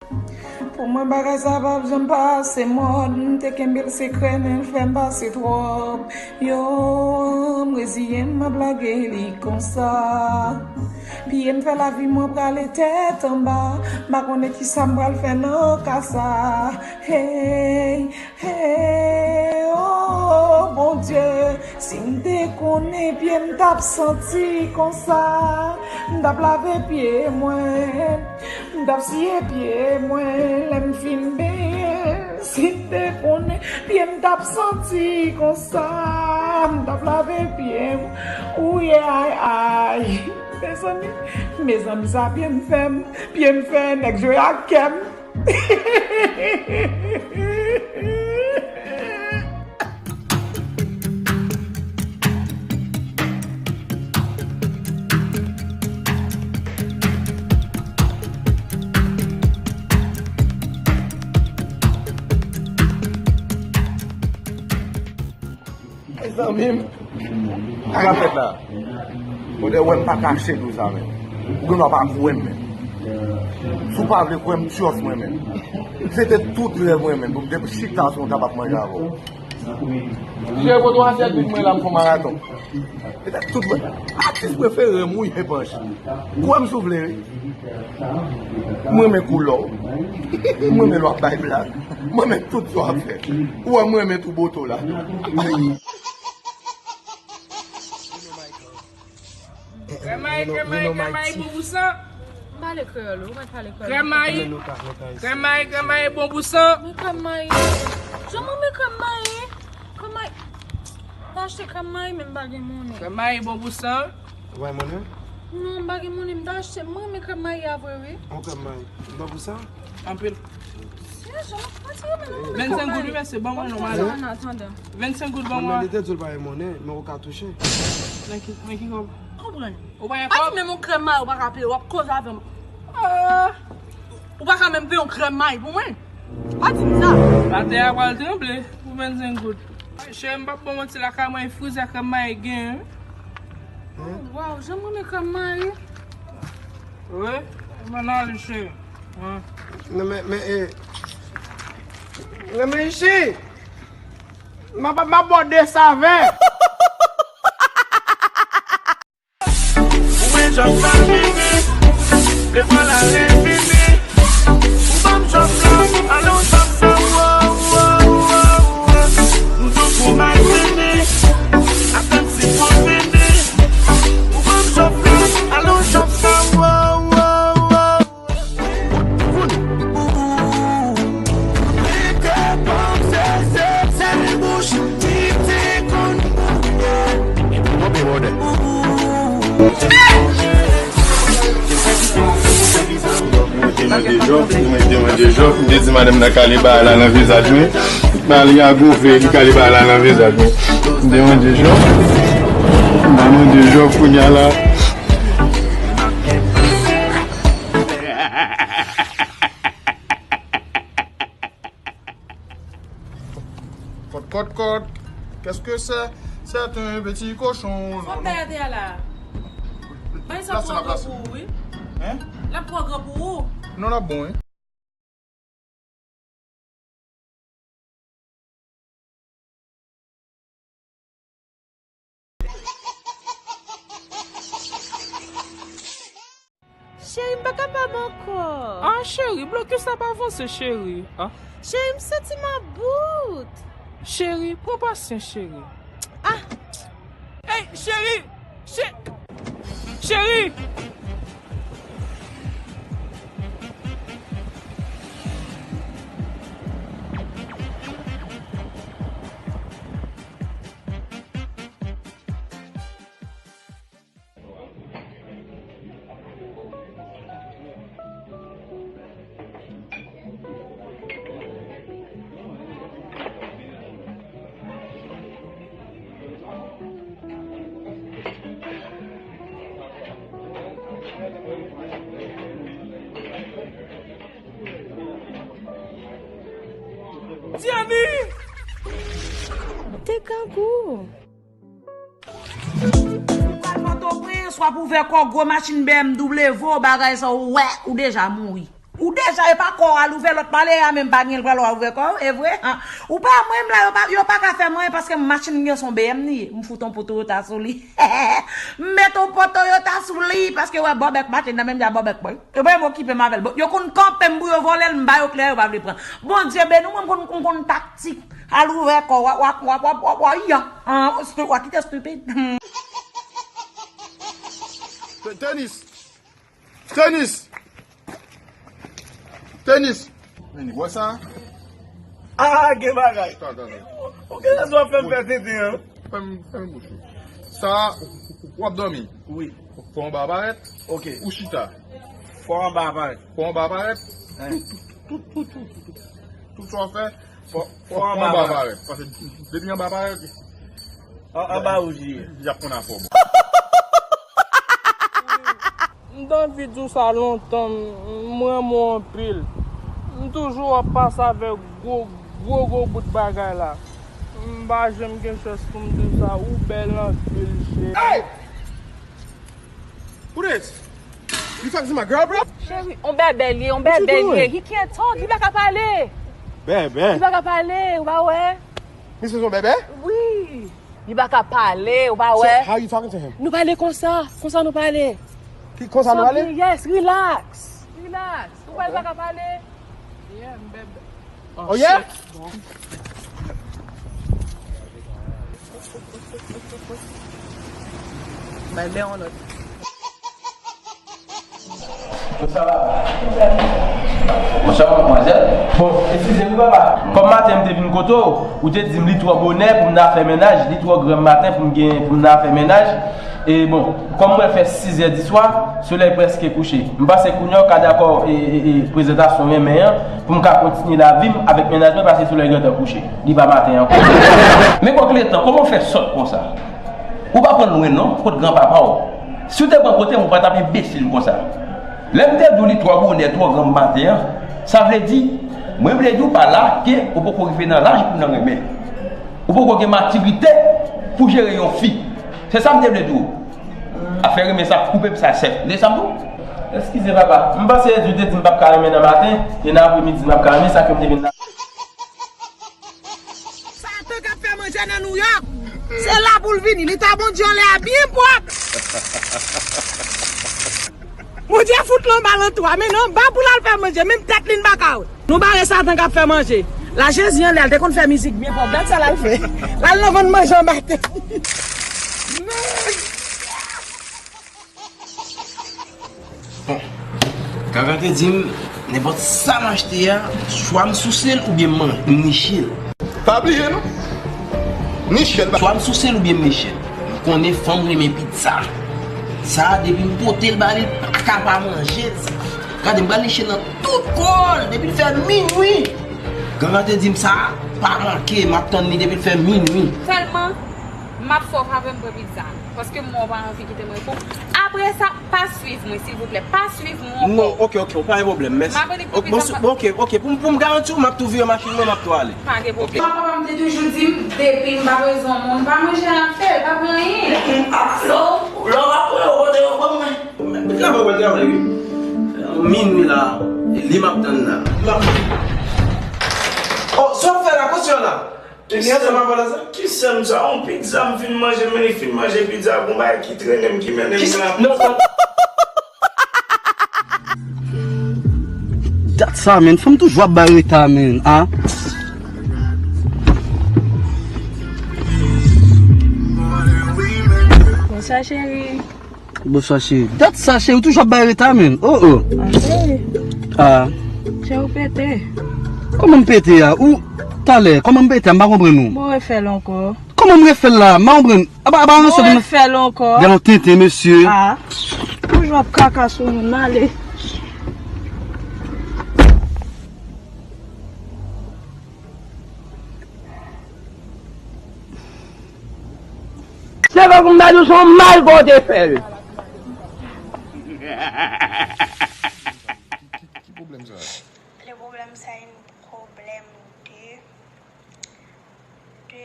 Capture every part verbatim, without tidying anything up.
Pou mwen bagay sa p ap janm pase mòd, m te kenbe l sekrè men l fè m pase twòp. Yo, m reziyen m, m ap lage li konsa. Pye m fè lavi mwen prale tèt anba, m pa konnen kisa m pral fè nan ka sa. Hey, hey, oh, Bondye, si m te konnen pye m t ap santi konsa, m t ap lave pye mwen, m t ap siye pye mwen, lè m fin benyen, si m te konnen pye m t ap santi konsa, m t ap lave pye mwen, ouye ay ay. Mezanmi, mezanmi, sa pye m fè m, pye m fè nèg jwe ak kè m. Mezanmi, sa k ap fèt la? Ou te wè m pa kache tou sa, men. Ou gen dwa pa kwè m, men. Si w pa vle kwè m, tchòf mwen, men. Se te tout rèv mwen, men, pou m te chita sou yon tab ap manje avè w. Jere kote w asyèt vin mwen la, m fè maraton. Se te tout mwen. Atis prefere m, wi, Epanch. Kwè m si w vle, wi. M renmen koulè w. M renmen lè w ap bay blag. M renmen tout sa w ap fè. Ou wè m renmen tou boto la. Krèm mayi, krèm mayi, krèm mayi, bon pou san. M pale kreyòl, wi, ou mèt pale kreyòl. Krèm mayi, krèm mayi, krèm mayi, bon pou san. Men krèm mayi. Jan mwen men krèm mayi. Krèm mayi. M ta achte krèm mayi, men m pa gen monnen. Krèm mayi, bon pou san. Ou bay monnen? Non, m pa gen monnen, m ta achte. Mwen renmen krèm mayi a vre, wi. Yon krèm mayi. Bon pou san? Anpil. Vennsenk goud, wi, mesye, ban mwen non, madanm. Vennsenk goud, ban mwen. Li te di l pa gen monnen, men ou ka touche. Nan ki, nan ki kòb? Konprann. Ou pa gen kòb? Pa di menm yon krèm mayi, ou pa ka peye, w ap koze avè m. Ah. Ou pa ka menm peye yon krèm mayi pou mwen. Pa di m sa. Latè a pral tranble pou vennsenk goud. Cheri, m p ap ba w manti, lakay mwen e frize krèm mayi gen, wi. Waw, jan m renmen krèm mayi. Wi, m ann ale, cheri. Non, men, men, eh. Non, men, ichi. M ap, m ap ba w de savè. Ou wè jòf la vini, e vwala li vini. Ou ban m jòf la, ale w jòf la, wo, wo, wo, wo. M tankou Malvini, atann si pou vini. Ou ban m jòf la, ale w jòf la, wo, wo, wo. Mwen te mande jòf, mwen te mande jòf, m te di madanm nan kale bagay la nan vizaj mwen. Mwen al gen gonfle, li kale bagay la nan vizaj mwen. M te mande jòf, m te mande jòf kounye a la. Kot, kot, kot. Qu'est-ce que c'est? C'est un petit cochon. Fòk bagay atè a la. Bay sa twò gran pou ou, wi. Hein? L ap twò gran pou ou. Non, l ap bon, wi. Cheri, m pa kapab ankò. Ah, cheri, blokis la pa avanse, cheri. Ah. Cheri, m santi m about. Cheri, pran pasyans, cheri. Ah. Ey, cheri! Che-, cheri! Diani! Te kangou. Ou pral Pòtoprens, w ap ouvè kò gwo machin B M W, bagay sa ou wè, ou deja mouri. Ou deja e pa kò w al ouvè lòt pale a, menm pa gen l pral w al ouvè kò w, e vre? Ou pa mwen m la, yo pa, yo pa ka fè m anyen paske machin m gen se yon B M li ye. M fout yon po Toyota sou li. M met yon po Toyota sou li paske wè bòbèk machin nan menm jan bòbèk mwen. Yo pa menm okipe m avè l. Bon, yo konn kanpe m pou yo vòlè l, m ba yo klè, yo pa vle pran. Bondye beni w, mwen m konn, m konn taktik. Al ouvè kò w, w ap, w ap, w ap, w ap, w ap, w ap, w ap, w ap kite stupid. Tenis! Tenis! Tenis! Men, wè sa? Ah, gen bagay. Tande, tande. Ou gen rezon fè m fè tenten an. Fèm, fèm bouch ou. Sa, w ap dòmi. Wi. Fò anba a parèt. Ok. Ou chita. Fò anba a parèt. Fò anba a parèt. Tout, tout, tout, tout, tout, tout, tout sa w ap fè, fò, fò anba a parèt. Paske depi anba a parèt, an, anba ou li ye. Y ap konn afè w bon. M t anvi di w sa lontan, m, m renmen w anpil. M toujou ap pase avèk gwo, gwo, gwo bout bagay la. M pa janm gen chans pou m di w sa, ou bèl anpil, cheri. Hey! Who this? You talking to my girl, bro? Cheri, on bèbè li ye, on bèbè li ye. He can't talk, li pa ka pale. Bèbè. Li pa ka pale, ou pa wè? This is on bèbè? Wi. Li pa ka pale, ou pa wè? So, how you talking to him? Nou pale konsa, konsa nou pale. Ki konsa nou pale? Yes, relax. Relax. Ou pa, li pa ka pale. Yeah, m bèbè. Oh, yeah? Bèbè on nòt. Bonswa, madmwazèl. Bon, eskize m, papa. Kòm maten m te vin kote w, ou te di m li twò bonè pou m nan fè mennaj, li twò gran maten pou m gen, pou m nan fè mennaj. E bon, kòm mwen fè sizè di swa, solèy prèske kouche. M panse kounye a w ka dakò, e, e, e, prezantasyon renmen an, pou m ka kontinye lavi m avèk mennaj mwen, paske solèy gentan kouche. Li pa maten ankò. Men bòk letan, kòman w fè sòt konsa? Ou pa pran lwen non, kot granpapa w. Si w te pran kote m, ou pa t ap enbesil konsa. Lè m te di w li twò bonè, twò gran maten an, sa vle di, mwen vle di w pa la ke ou poko rive nan laj pou nan renmen. Ou poko gen matirite pou jere yon fi. Se sa m te vle di w. Afè renmen sa koupe m sa sèk. Ou te sa m di w? Eskize papa, m panse Jezi te di m p ap ka renmen nan maten, e nan apremidi m ap ka renmen, sa ke m te vin la. Satan k ap fè manje nan Nouyòk, se la pou l vini. Li ta Bondye yon lè a byen pwòp. Bondye fout l anba lantwa, men nan anba pou l al fè manje, menm tèt li n pa ka wè. Nou bare Satan k ap fè manje. La Jezi anlè, l te konn fè mizik byen fò. Gad sa l al fè. L al nan vann manje anba tè. Bon, Gaga te di m, nenpòt sa m achte a, swa m souse l oubyen m man-, m niche l. Pa bliye non. Niche l. Swa m souse l oubyen m niche l. M konnen fanm renmen pizza. Sa a, depi m pote l ba li, l pa ka pa manje l. Gade, m pral niche l nan tout kò l, depi l fè minwi. Gaga te di m sa, pa manke, m ap tann li depi l fè minwi. Sèlman, m ap fè w favè m pran pizza. Paske m wè w pa anvi kite m repo. Apre sa, pa swiv mwen, silvouplè. Pa swiv mwen ankò. Non, ok, ok, pa gen pwoblèm, mèsi. M ap vini pou pizza. Bon, ok, ok, pou m, pou m garanti w, m ap tou vire machin mwen, m ap tou ale. Pa gen pwoblèm. Papa m te toujou di m, depi m pa bezwen moun, pa manje l ap fè, l pa pran anyen. So, lè w pa pran, ou pote yo ban mwen. Mwen travay, mwen travay, wi. Minwi la, e li m ap tann la. Oh, sa w ap fè la, kòsyon la? Kisa m sa? Yon pizza m fin manje, men li fin manje pizza, gon bagay ki trennen m, ki mennen m la. Dat sa, men. Fanm toujou ap bay reta, men. Ah. Bonswa, cheri. Bonswa, cheri. Dat sa, cheri, ou toujou ap bay reta, men. Oh, oh. Ah, cheri. Ah. Cheri, ou pete. Kòman m pete a? Ou, talè, kòman m pete a? M pa konprann ou. Bon, refè l ankò. Kòman m refè l la? M pa konprann. Aba, aba, bon, refè l ankò. Gade yon tenten, mesye. Ah. Toujou ap kaka sou moun, ale. Se pa pou m ta di w se yon mal ke w te fè l. Ki pwoblèm sa? Le problème, c'est un problème de, de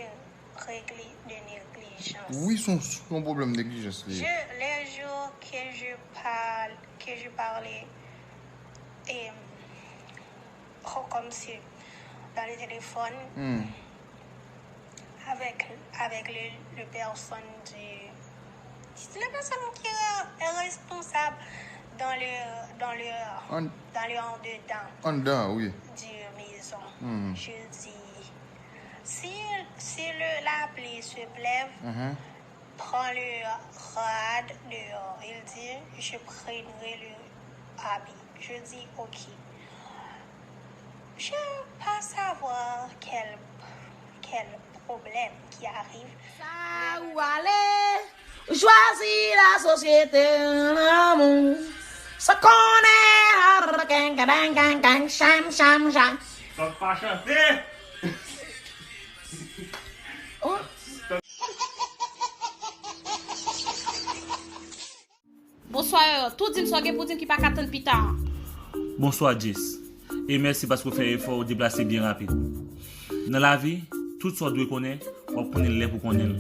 régli-, de négligence. Wi, se yon, se yon pwoblèm neglijans li ye. Je, les jours que je parle, que je parlais, et Comme si dans le téléphone, hmm, avec, avec les, les personnes du, c'est les personnes qui sont responsables dans le, dans le, dans le en dedans, anndan, wi, du maison. Hmm. Je dis, si, si le, la pluie se plève, mhm, prends le rad dehors. Il dit, je prendrai le habit. Je dis, ok. Je pas savoir quel, quel problème qui arrive. Sa ou ale, ou chwazi la sosyete an lanmou. Sa konnen, keng, keng, keng, keng, cham, cham, cham. Sa pa chante. Oh. Bonswa, Yoyo. Tou di m sa w gen pou di m ki pa ka tann pita. Bonswa, Jess. E mèsi paske w fè efò, w deplase byen rapid. Nan lavi, tout sa w dwe konnen, w ap konnen l lè pou konnen l.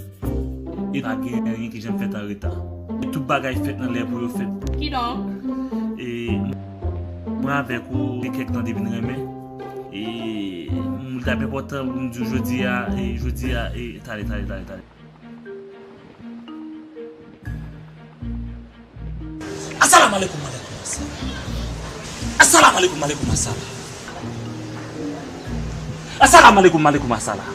E pa gen anyen ki janm fèt an reta. E tout bagay fèt nan lè pou yo fèt. Kidonk? E mwen avèk ou, gen kèk tan depi n renmen. E m t ap enpòtan pou m di w jodi a, e jodi a, e talè, talè, talè, talè. Assalamu alaikum, alaikum assalam. Assalamu alaikum, alaikum assalam. Assalamu alaikum, alaikum assalam.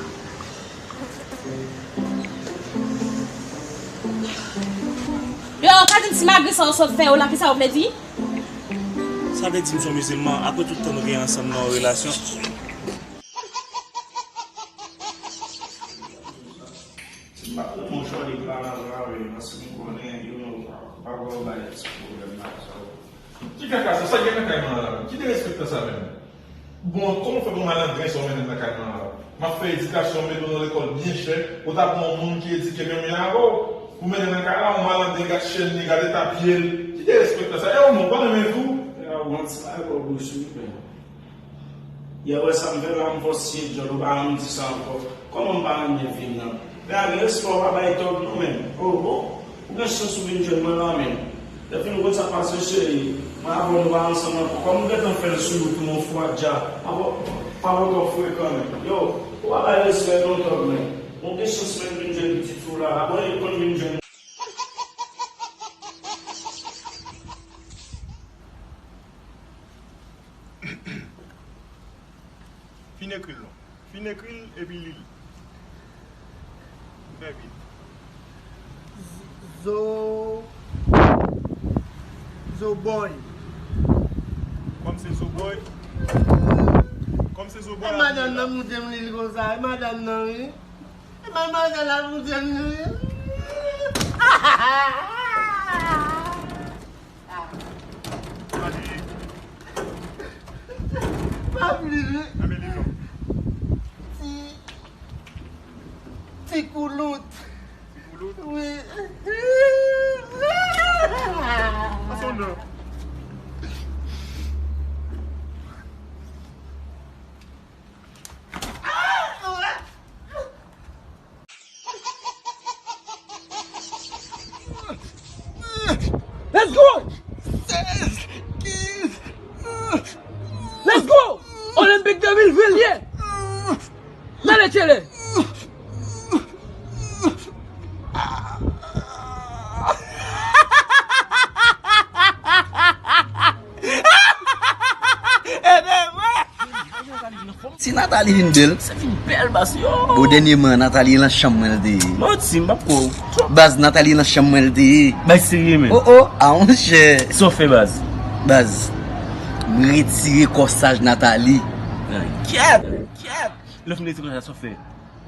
Yo, ou ka di m si malgre sa ou sot fè yo la, kisa ou vle di? Sa vle di m se yon mizilman, apre tout tan nou gen ansanm nan yon relasyon. M pa t konn yon chòlè pa nan vre, paske m konnen, you know, pa vle bay ti pwoblèm la, so. Ki kaka sa? Sa gen nan kay mwen la? Ki derespektan sa menm? Bon, kòman w fè pou malandren sa w mennen nan kay mwen la? M ap fè edikasyon, m mete w nan lekòl byen chè, ou ta pran yon moun ki edike menm jan avè w, pou mennen nan kay la, yon malandren, gad chèn li, gad eta pye l. Ki derespektan sa? E ou menm, ou pa renmen vi w? E a, ou yon ti bagay kò bouch wi, men. Yè wè sa m fè la, m fò siye djòl, ou pa janm di sa ankò. Kòman m pa renmen vi m nan? Lè a gen respè, ou pa bay tòg non, menm. Oh, oh. Ou gen chans ou vin jwenn mwen la, menm. Lè fini, ou konn sa k pase, cheri. Mwen avè w, nou pa ansanm ankò. Kòm m gentan fè l sou ou pou yon fwa dja, pa fò, pa fò twò frekan, menm. Yo, ou pa bay respè non, tòg, menm. Ou gen chans menm vin jwenn pitit fi w la. Apre, li konn vin jwenn. Fin ekri l non. Fin ekri l epi li l. Fè vit. Zo. Zo boy. Kòm se zo boy. Kòm se zo boy. E madanm nan moute m li konsa. E madanm nan wi. E manmwazèl la moute m li wi. Pa pli lwen. Ti, ti koulout. Ti koulout? Wi. Pase yon dlo. Let's go! Sèz, kenz. Let's go! Olympic de mil ven l ye! N ale tchele! Ede mwen! Si Nathalie vin bèl. Sa vin bèl, baz, yo. Bon, dènyèman, Nathalie nan chanm mwen l te ye. Manti, m p ap kwè w. Baz, Nathalie nan chanm mwen l te ye. Bay serye, men. Oh, oh, ah, monchè. Sa w fè, baz? Baz, m retire kòsaj Nathalie. Kèt, kèt. Lè w fin retire kòsaj, sa w fè?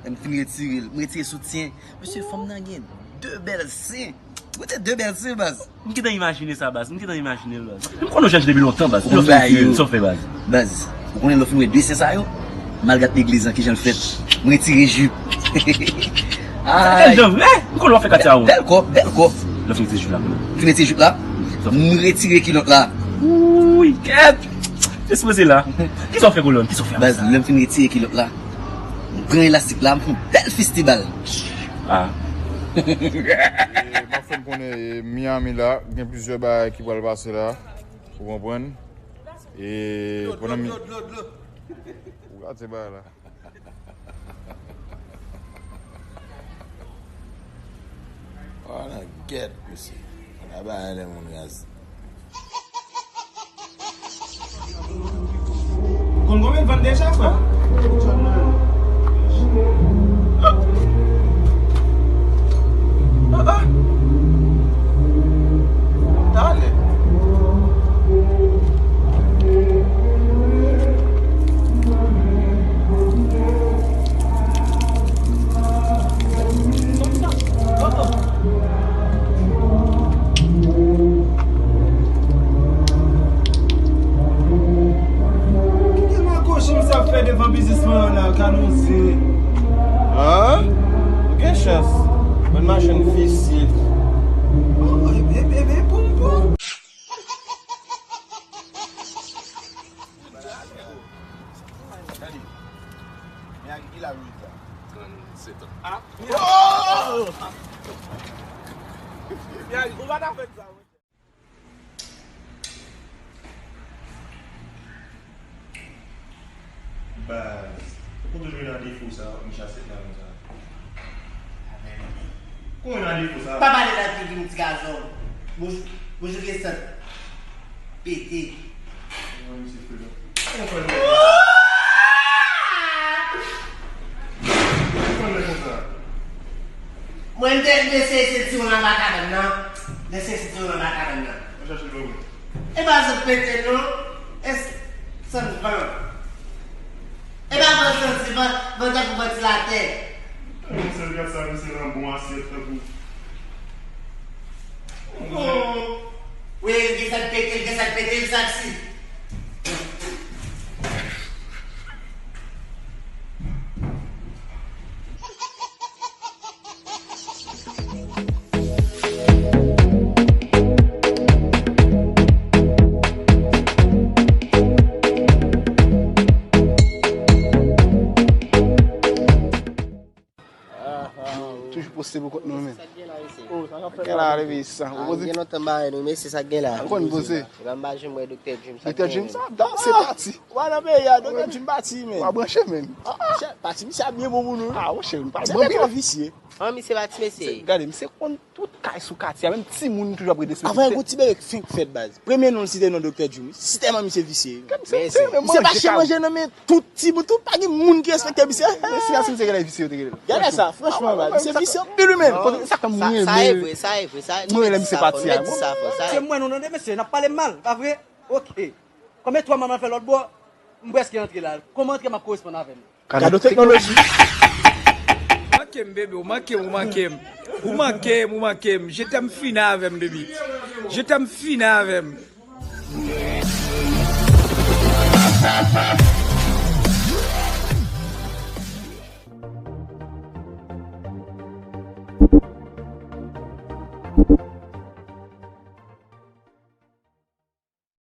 Lè m fin retire l, m retire soutyen. Mesye, fanm nan gen de bèl sen. Kote de bèl sen, baz? M gentan imajine sa, baz. M gentan imajine l, baz. M konn w chèche depi lontan, baz. Lè w fin retire l, sa w fè, baz? Baz, ou konnen lè w fin wè de sen sa yo, m al gad legliz lan, kijan l fèt. M retire jip. Sa kèl jan vre? M konn w ap fè katye a wont. Bèl kò, bèl kò. Lè w fin retire jip la. Fin retire jip la, m retire kilòt la. Wouy, kèt! Te sipoze la. Kisa w fè kolòn? Kisa w fè avè sa? Baz, lè m fin retire kilòt la, m pran elastik la, m fè yon bèl fistibal. Ah. E, m ap fè n konnen, e, Miami la, gen plizyè bagay ki pral pase la. Ou konprann? E, pandan mi- Dlo, dlo, dlo, dlo. Pati ba la. Wala gèt, mesye. Wala bagay lè moun raz. Ou konn konbyen l vann deja, frè? Ah, ah. Talè. Ki magochi misye ap fè devan biznisman an la, Kanouze? An? Ou gen chans. Bann machann visye. Oh, e, e, e, e, poum, poum. Gade. Miyagi, ki laj ou deja? Trannsetan. Ah! Miyagi, ou pa ta fè sa, wi. Baz, ou konn toujou nan defo sa, w ap mechan sèt nan sa. Konnen nan defo sa. Pa pale nan figi m, ti gason. Bouch, bouch ou gen sant pete. Mwen, misye frekan. Mwen fè l. Mwen fè l konsa. Mwen te, m te seye senti w anba kabann nan. M te seye senti w anba kabann nan. Mwen chache l ban mwen. E pa sant pete non. E sant van. E pa van santi, van, van tankou vantilatè. Yon sèl gad sa, misye nan bon asyèt tankou. Oh. Wi, l gen sa k pete, l gen sa k pete, l saksi. Toujou poste pou kont nou, men. Sa k gen la, mesye? Oh, sa k ap fèt la, depi sa. Ou poze? Gen lontan m pa wè nou, mesye, sa k gen la? Ou konn poze? Epa, m pa janm wè Doktè Dream, sa k gen, men? Doktè Dream, sa ap danse pati. W a nan peyi a, Doktè Dream pati, men. W a branche, men. Pati, misye ap byen bon pou nou. Ah, monchè, pati. Misye twò visye. An, misye pati, mesye. Gade, misye konn tout kay sou katye a, menm timoun toujou ap rele sou Doktè. Avan yon ti bebe k fenk fèt, baz. Premye non l site non Doktè Dream. Si tèlman misye visye. Misye pa chèche manje nan men tout timoun, tout, pa gen moun ki respekte misye. Mesye a, si misye genlè visye, yo te genlè. Gade sa, franchman, baz. Misye visye anpil, wi, men. Kote sa k fè m renmen. Sa e vre, sa e vre, sa e vre. Mwen renmen misye pati a. Se mwen, nou tande, mesye, n ap pale m mal, pa vre? Ok. Konbyen twa manman fè lòt bò? M prèske antre la. Kòman antre m ap koresponn avè l? Kado teknoloji. Manke m, bebe, ou manke m, ou manke m. Ou manke m, ou manke m. Je t'aime fini avè m, baby. Je t'aime fini avè m.